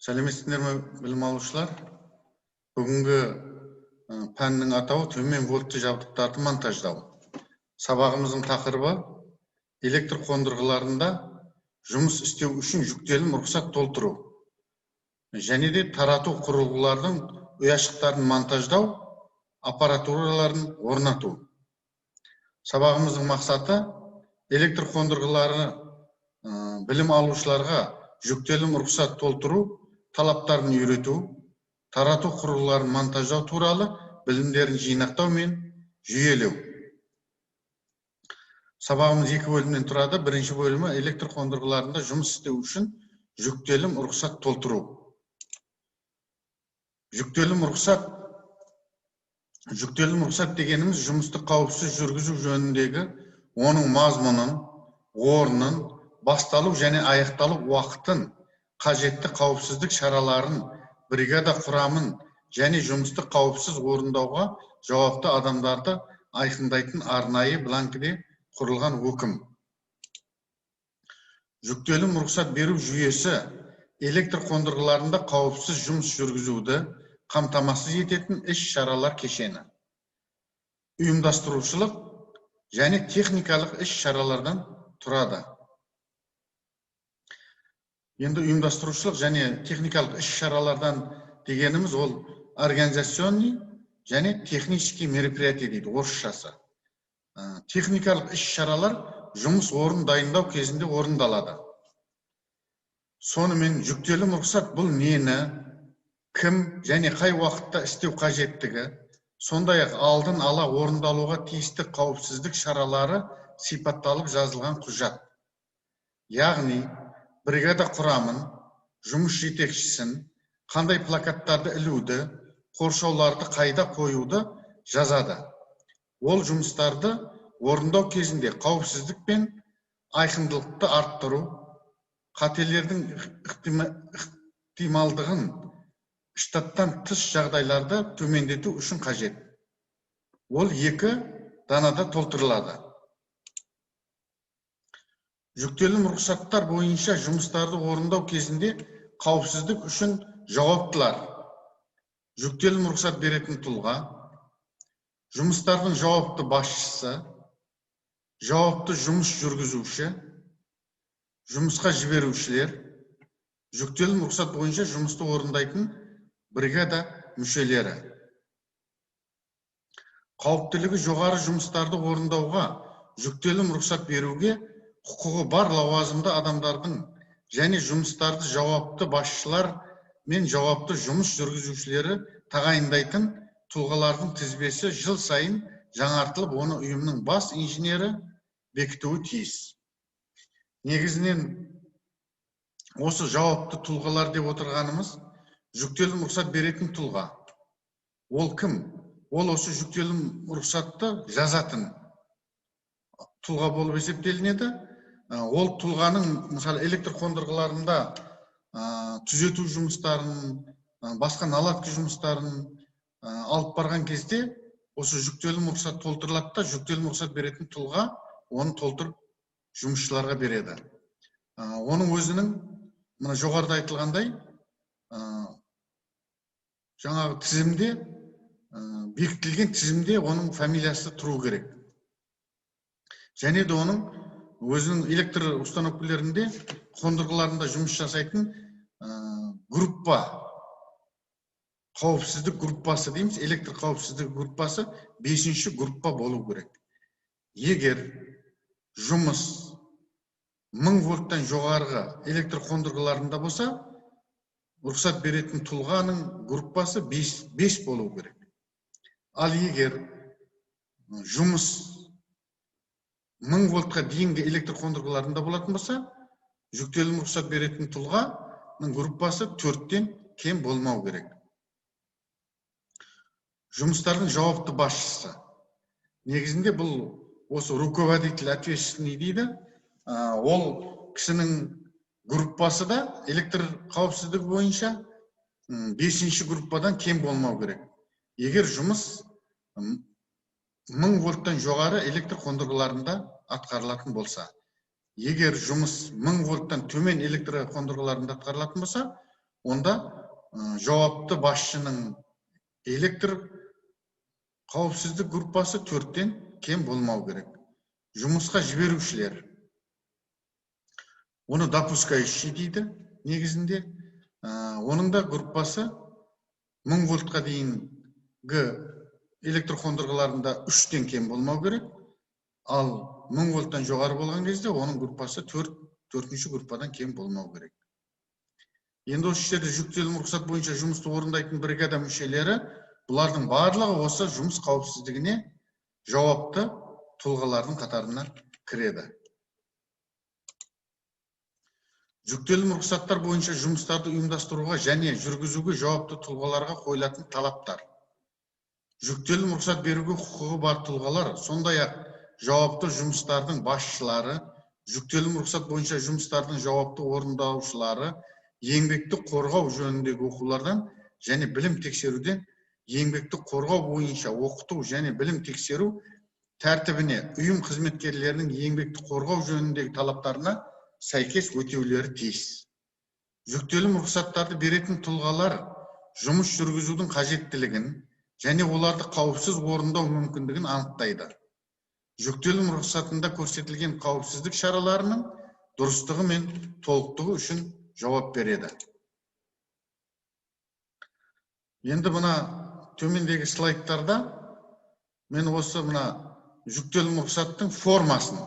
Сәлеметсіздер ме, білім алушылар? Бүгінгі пәннің атауы төмен вольтты жабдықтарды монтаждау. Сабағымыздың тақырыбы электр қондырғыларында жұмыс істеу үшін жүктелім рұқсат толтыру және де тарату құрылғылардың ұяшықтарын монтаждау, аппаратураларын орнату. Сабағымыздың мақсаты электр қондырғылары білім алушыларға жүктелім рұқсат толтыру талаптарын үйрету, тарату құрылғыларын монтаждау туралы білімдерін жинақтау мен жүйелеу. Сабағымыз екі бөлімнен тұрады. Бірінші бөлімі электр қондырғыларында жұмыс істеу үшін жүктелім рұқсат толтыру. Жүктелім рұқсат дегеніміз жұмысты қауіпсіз жүргізу жөніндегі оның мазмұнын, орнын, басталу және аяқталу уақытын, қажетті қауіпсіздік шараларын, бригада құрамын және жұмысты қауіпсіз орындауға жауапты адамдарды айқындайтын арнайы бланкіде құрылған өкім. Жүктелім рұқсат беру жүйесі электр қондырғыларында қауіпсіз жұмыс жүргізуді қамтамасыз ететін іс-шаралар кешені. Ұйымдастырушылық және техникалық іс-шаралардан тұрады. Енді ұйымдастырушылық және техникалық іс-шаралардан дегеніміз ол организационный және технический мероприятие дейді орысшасы. Техникалық іс-шаралар жұмыс орнын дайындау кезінде орындалады. Сонымен, жүктелім рұқсат бұл нені, кім және қай уақытта істеу қажеттігі, сондай-ақ алдын ала орындалуға тиісті қауіпсіздік шаралары сипатталып жазылған құжат. Яғни бригада құрамын, жұмыс жетекшісін, қандай плакаттарды ілуді, қоршауларды қайда қоюды жазады. Ол жұмыстарды орындау кезінде қауіпсіздік пен айқындылықты арттыру, қателердің ықтималдығын, штаттан тыс жағдайларды төмендету үшін қажет. Ол екі данада толтырылады. Жүктелім рұқсаттар бойынша жұмыстарды орындау кезінде қауіпсіздік үшін жауаптылар: жүктелім рұқсат беретін тұлға, жұмыстардың жауапты басшысы, жауапты жұмыс жүргізуші, жұмысқа жіберушілер, жүктелім рұқсат бойынша жұмысты орындайтын бригада мүшелері. Қауіптілігі жоғары жұмыстарды орындауға жүктелім рұқсат беруге құқығы бар лауазымды адамдардың және жұмыстарды жауапты басшылар мен жауапты жұмыс жүргізушілері тағайындайтын тұлғалардың тізбесі жыл сайын жаңартылып, оны ұйымның бас инженері бекітуі тиіс. Негізінен, осы жауапты тұлғалар деп отырғанымыз жүктелім рұқсат беретін тұлға. Ол кім? Ол осы жүктелім рұқсатты жазатын тұлға болып есептелінеді. Ол тұлғаның, мысалы, электр қондырғыларында түзету жұмыстарын, басқа наладка жұмыстарын алып барған кезде осы жүктелім рұқсат толтырылады да, жүктелім рұқсат беретін тұлға оны толтырып, жұмысшыларға береді. Оның өзінің мына жоғарыда айтылғандай жаңағы тізімде, бекітілген тізімде оның фамилиясы тұру керек және де оның өзінің электр установкалерінде, қондырғыларында жұмыс жасайтын группа, қауіпсіздік группасы дейміз, электр қауіпсіздігі группасы бесінші группа болу керек. Егер жұмыс 1000 вольттан жоғарғы электр қондырғыларында болса, рұқсат беретін тұлғаның группасы 5 болу керек. Ал егер жұмыс 1000 вольтқа дейінгі электр қондырғыларында болатын болса, жүктелім рұқсат беретін тұлғаның группасы төрттен кем болмау керек. Жұмыстардың жауапты басшысы негізінде бұл осы руководитель ответственный дейді. Ол кісінің группасы да электр қауіпсіздігі бойынша бесінші группадан кем болмау керек, егер жұмыс 1000 вольттан жоғары электр қондырғыларында атқарылатын болса. Егер жұмыс 1000 вольттан төмен электр қондырғыларында атқарылатын болса, Онда жауапты басшының электр қауіпсіздік группасы 4-тен кем болмау керек. Жұмысқа жіберушілер, оны допускающий дейді негізінде, оның да группасы 1000 вольтқа дейінгі электр қондырғыларында 3-тен кем болмау керек, ал 1000 вольттан жоғары болған кезде оның группасы 4-ші группадан кем болмау керек. Енді осы жерде жүктелім рұқсат бойынша жұмысты орындайтын бригада мүшелері, бұлардың барлығы осы жұмыс қауіпсіздігіне жауапты тұлғалардың қатарына кіреді. Жүктелім рұқсаттар бойынша жұмыстарды ұйымдастыруға және жүргізуге жауапты тұлғаларға қойылатын талаптар. Жүктелім рұқсат беруге құқығы бар тұлғалар, сондай-ақ жауапты жұмыстардың басшылары, жүктелім рұқсат бойынша жұмыстардың жауапты орындаушылары, еңбекті қорғау жөніндегі оқулардан және білім тексеруден еңбекті қорғау бойынша оқыту және білім тексеру тәртібіне, ұйым қызметкерлерінің еңбекті қорғау жөніндегі талаптарына сәйкес өтеулері тиіс. Жүктелім рұқсаттарды беретін тұлғалар жұмыс жүргізудің қажеттілігін және оларды қауіпсіз орындау мүмкіндігін анықтайды. Жүктелім рұқсатында көрсетілген қауіпсіздік шараларының дұрыстығы мен толықтығы үшін жауап береді. Енді мына төмендегі слайдтарда мен осы мына жүктелім рұқсаттың формасын,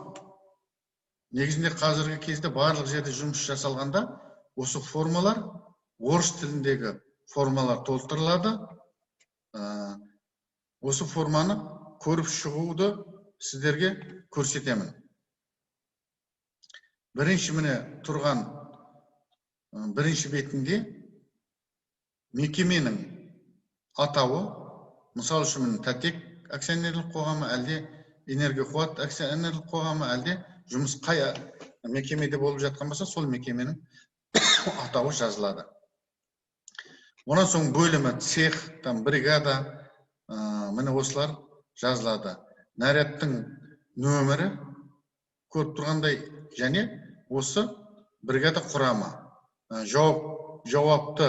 негізінде қазіргі кезде барлық жерде жұмыс жасалғанда осы формалар орыс тіліндегі формалар толтырылады. Осы форманы көріп шығуды сіздерге көрсетемін. Бірінші міне тұрған бірінші бетінде мекеменің атауы, мысал үшін міне Тәтек акционерлік қоғамы, әлде Энергоқуат акционерлік қоғамы, әлде жұмыс қай мекемеде болып жатқан болса, сол мекеменің атауы жазылады. Онан соң бөлімі, цех, там бригада, міне осылар жазылады. Нарядтың нөмірі көріп тұрғандай және осы бригада құрамы, жауапты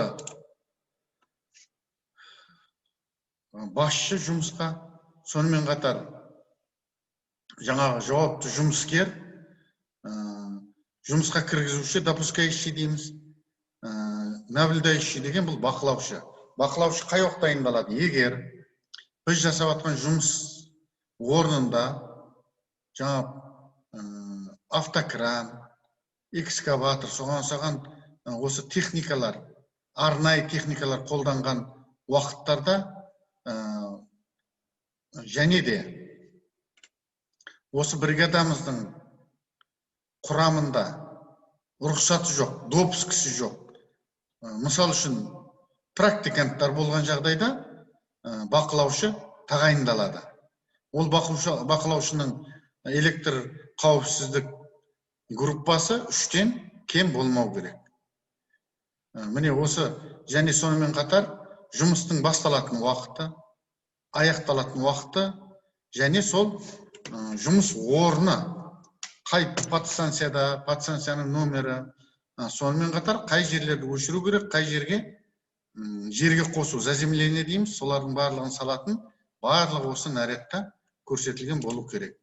басшы жұмысқа, сонымен қатар жаңағы жауапты жұмыскер, жұмысқа кіргізуші, допускающий дейміз, наблюдающий деген бұл бақылаушы. Бақылаушы қай уақытта дайындалады? Егер біз жасап жатқан жұмыс орнында жаңа автокран, экскаватор, соған ұқсаған осы техникалар, арнайы техникалар қолданған уақыттарда, және де осы бригадамыздың құрамында рұқсаты жоқ, допускісі жоқ, мысал үшін практиканттар болған жағдайда бақылаушы тағайындалады. Ол бақылаушының электр қауіпсіздік группасы 3-тен кем болмау керек. Міне осы және сонымен қатар жұмыстың басталатын уақыты, аяқталатын уақыты және сол жұмыс орны қай подстанцияда, подстанцияның номері, сонымен қатар қай жерлерді өшіру керек, қай жерге жерге қосу, заземление дейміз, солардың барлығын салатын барлығы осы нарядта көрсетілген болу керек.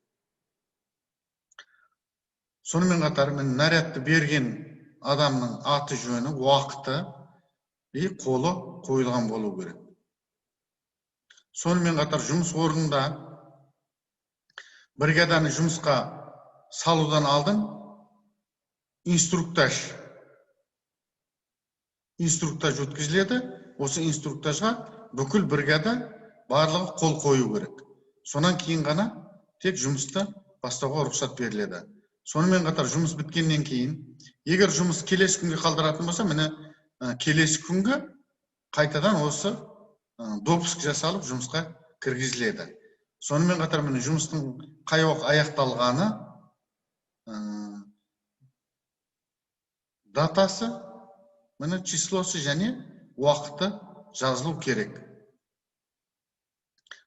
Сонымен қатар мен нарядты берген адамның аты жөні, уақыты и қолы қойылған болу керек. Сонымен қатар жұмыс орнында бригаданы жұмысқа салудан алдын инструктаж өткізіледі. Осы инструктажға бүкіл бригада барлығы қол қою керек. Сонан кейін ғана тек жұмысты бастауға рұқсат беріледі. Сонымен қатар жұмыс біткеннен кейін, егер жұмыс келесі күнге қалдыратын болса, міне келесі күнгі қайтадан осы допуск жасалып жұмысқа кіргізіледі. Сонымен қатар міне жұмыстың қай уақыт аяқталғаны, датасы, міне числосы және уақыты жазылу керек.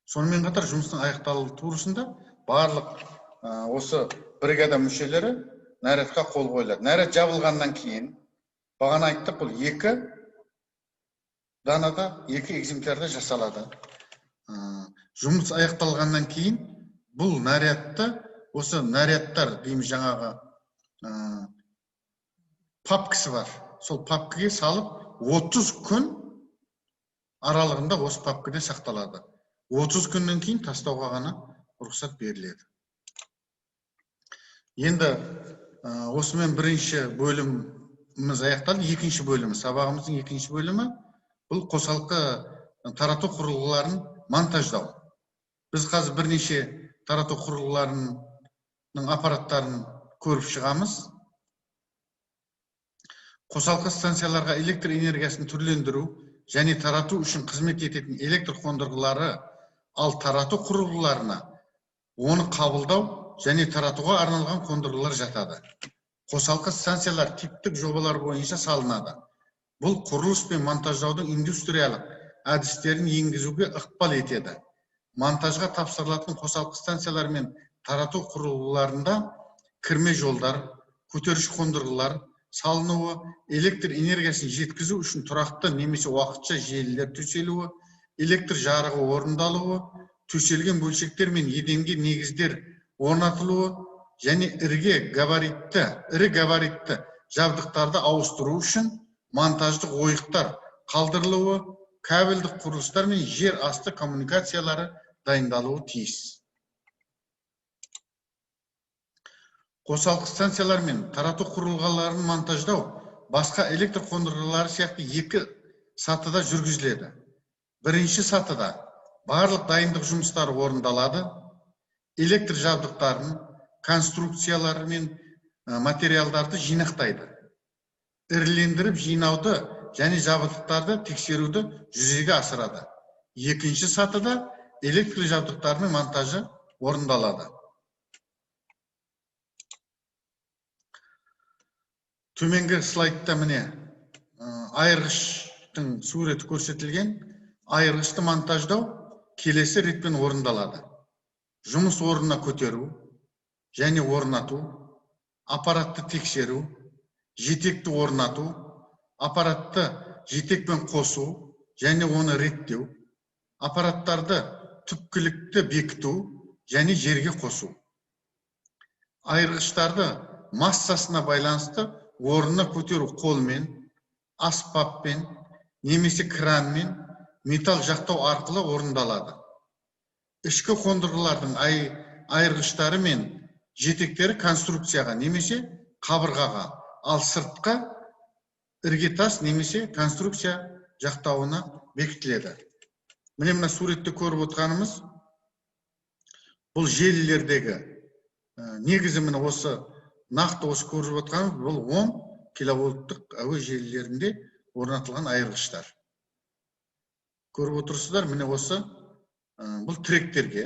Сонымен қатар жұмыстың аяқталуы турасында барлық осы бригада мүшелері нарядқа қол қойылады. Наряд жабылғаннан кейін, бағана айттық, бұл 2 Данада 2 экземплярда жасалады. Жұмыс аяқталғаннан кейін бұл нарядты, осы нарядтар дейміз, жаңағы папкасы бар. Сол папкаге салып 30 күн аралығында осы папкада сақталады. 30 күннен кейін тастауға ғана рұқсат беріледі. Енді осымен бірінші бөліміміз аяқталды. Екінші бөлімі, сабағымыздың екінші бөлімі бұл қосалқы тарату құрылғыларын монтаждау. Біз қазір бірнеше тарату құрылғыларының аппараттарын көріп шығамыз. Қосалқы станцияларға электр энергиясын түрлендіру және тарату үшін қызмет ететін электр қондырғылары, ал тарату құрылғыларына оны қабылдау және таратуға арналған қондырғылар жатады. Қосалқы станциялар типтік жобалар бойынша салынады. Бұл құрылыс пен монтаждаудың индустриялық әдістерін енгізуге ықпал етеді. Монтажға тапсырылатын қосалқы станциялар мен тарату құрылғыларында кірме жолдар, көтеріш қондырғылар салынуы, электр энергиясын жеткізу үшін тұрақты немесе уақытша желілер төселуі, электр жарығы орындалуы, төселген бөлшектер мен еденге негіздер орнатылуы және ірі габаритті жабдықтарды ауыстыру үшін монтаждық ойықтар қалдырылуы, кабельдік құрылыстар мен жер асты коммуникациялары дайындалуы тиіс. Қосалқы станциялар мен тарату құрылғыларын монтаждау басқа электр қондырғылары сияқты екі сатыда жүргізіледі. Бірінші сатыда барлық дайындық жұмыстары орындалады, электр жабдықтарын, конструкциялары мен материалдарды жинақтайды. Ірілендіріп жинауды және жабдықтарды тексеруді жүзеге асырады. Екінші сатыда электр жабдықтарының монтажы орындалады. Төменгі слайдта міне айырғыштың суреті көрсетілген. Айырғышты монтаждау келесі ретпен орындалады. Жұмыс орнына көтеру және орнату, аппаратты тексеру, жетекті орнату, аппаратты жетекпен қосу және оны реттеу, аппараттарды түпкілікті бекіту және жерге қосу. Айырғыштарды массасына байланысты орнына көтеру қолмен, аспаппен немесе кранмен металл жақтау арқылы орындалады. Ішкі қондырғылардың айырғыштары мен жетектері конструкцияға немесе қабырғаға, ал сыртқа іргетас немесе конструкция жақтауына бекітіледі. Міне мына суретте көріп отырғанымыз бұл желілердегі негізі міне осы нақты осы көріп отырғанымыз бұл 10 киловольттық әуе желілерінде орнатылған айырғыштар. Көріп отырсыздар, міне осы бұл тректерге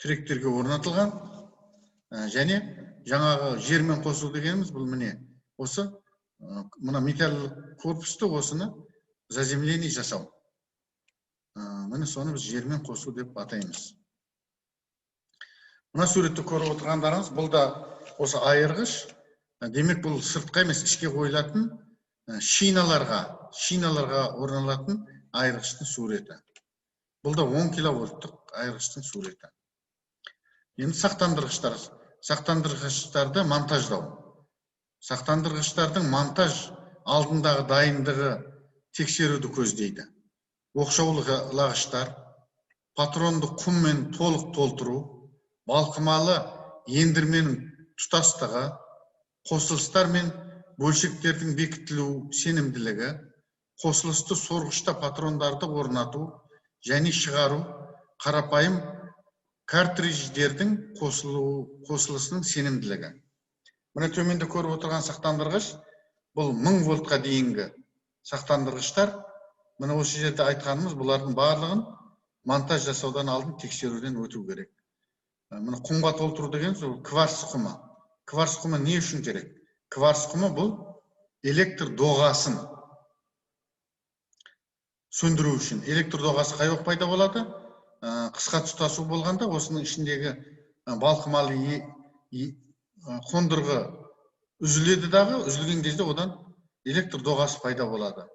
орнатылған және жаңағы жермен қосу дегеніміз бұл міне осы мына металл корпусты осыны заземление жасау. Міне соны біз жермен қосу деп атаймыз. Мына суретті көріп отырғандарыңыз бұл да осы айырғыш. Демек бұл сыртқа емес ішке қойылатын шиналарға орналатын айырғыштың суреті. Бұл да 10 киловольттық айырғыштың суреті. Енді сақтандырғыштар. Сақтандырғыштарды монтаждау. Сақтандырғыштардың монтаж алдындағы дайындығы тексеруді көздейді. Оқшаулағыштар, патронды құммен толық толтыру, балқымалы ендірменің тұтастығы, қосылыстар мен бөлшектердің бекітілу сенімділігі, қосылысты сорғышта патрондарды орнату және шығару, қарапайым картридждердің қосылысының сенімділігі. Міне төменде көріп отырған сақтандырғыш, бұл 1000 вольтқа дейінгі сақтандырғыштар. Міне осы жерде айтқанымыз, бұлардың барлығын монтаж жасаудан алдын тексеруден өту керек. Міне құмға толтыру деген сол кварц құмы. Кварц құмы не үшін керек? Кварц құмы бұл электр доғасын сөндіру үшін. Электр доғасы қай уақыт пайда болады? Қысқа тұтасу болғанда осының ішіндегі балқымалы қондырғы үзіледі дағы, үзілген кезде одан электр доғасы пайда болады.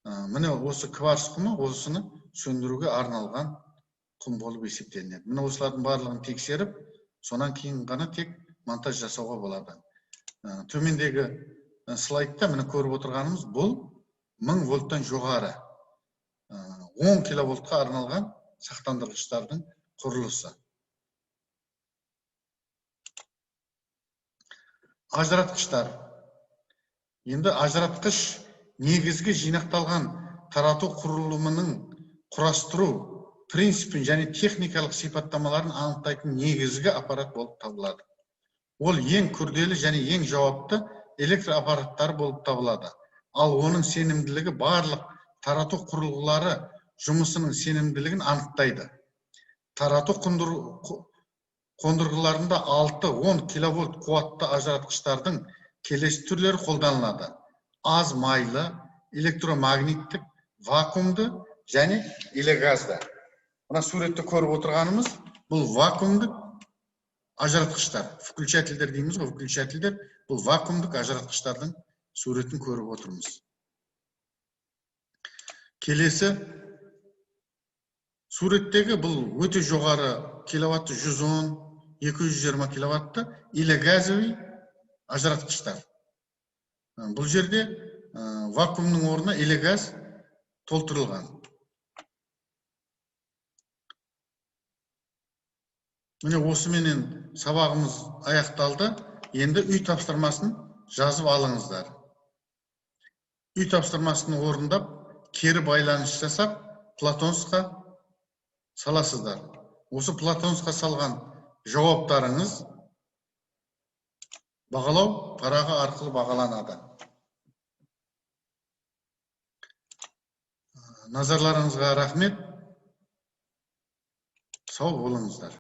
Міне, осы кварц құмы осыны сөндіруге арналған құм болып есептелінеді. Міне, осылардың барлығын тексеріп, сонан кейін ғана тек монтаж жасауға болады. Төмендегі слайдта, міне, көріп отырғанымыз, бұл 1000 вольттан жоғары 10 киловольтқа арналған сақтандырғыштардың құрылысы. Ажыратқыштар. Енді ажыратқыш негізгі жинақталған тарату құрылымының құрастыру принципін және техникалық сипаттамаларын анықтайтын негізгі аппарат болып табылады. Ол ең күрделі және ең жауапты электр аппараттары болып табылады. Ал оның сенімділігі барлық тарату құрылғылары жұмысының сенімділігін анықтайды. Тарату қондырғыларында 6-10 киловольт қуатты ажыратқыштардың келесі түрлері қолданылады: аз майлы, электромагниттік, вакуумды және элегазды. Мына суретте көріп отырғанымыз, бұл вакуумдық ажыратқыштар, включательдер дейміз ғой, включательдер. Бұл вакуумдық ажыратқыштардың суретін көріп отырмыз. Келесі суреттегі бұл өте жоғары киловатты, 110, 220 киловатты элегазовый ажыратқыштар. Бұл жерде вакуумның орнына элегаз толтырылған. Міне, осыменен сабағымыз аяқталды. Енді үй тапсырмасын жазып алыңыздар. Үй тапсырмасын орындап, кері байланыс жасап, Платонусқа саласыздар. Осы Платонусқа салған жауаптарыңыз бағалау парағы арқылы бағаланады. Назарларыңызға рахмет. Сау болыңыздар.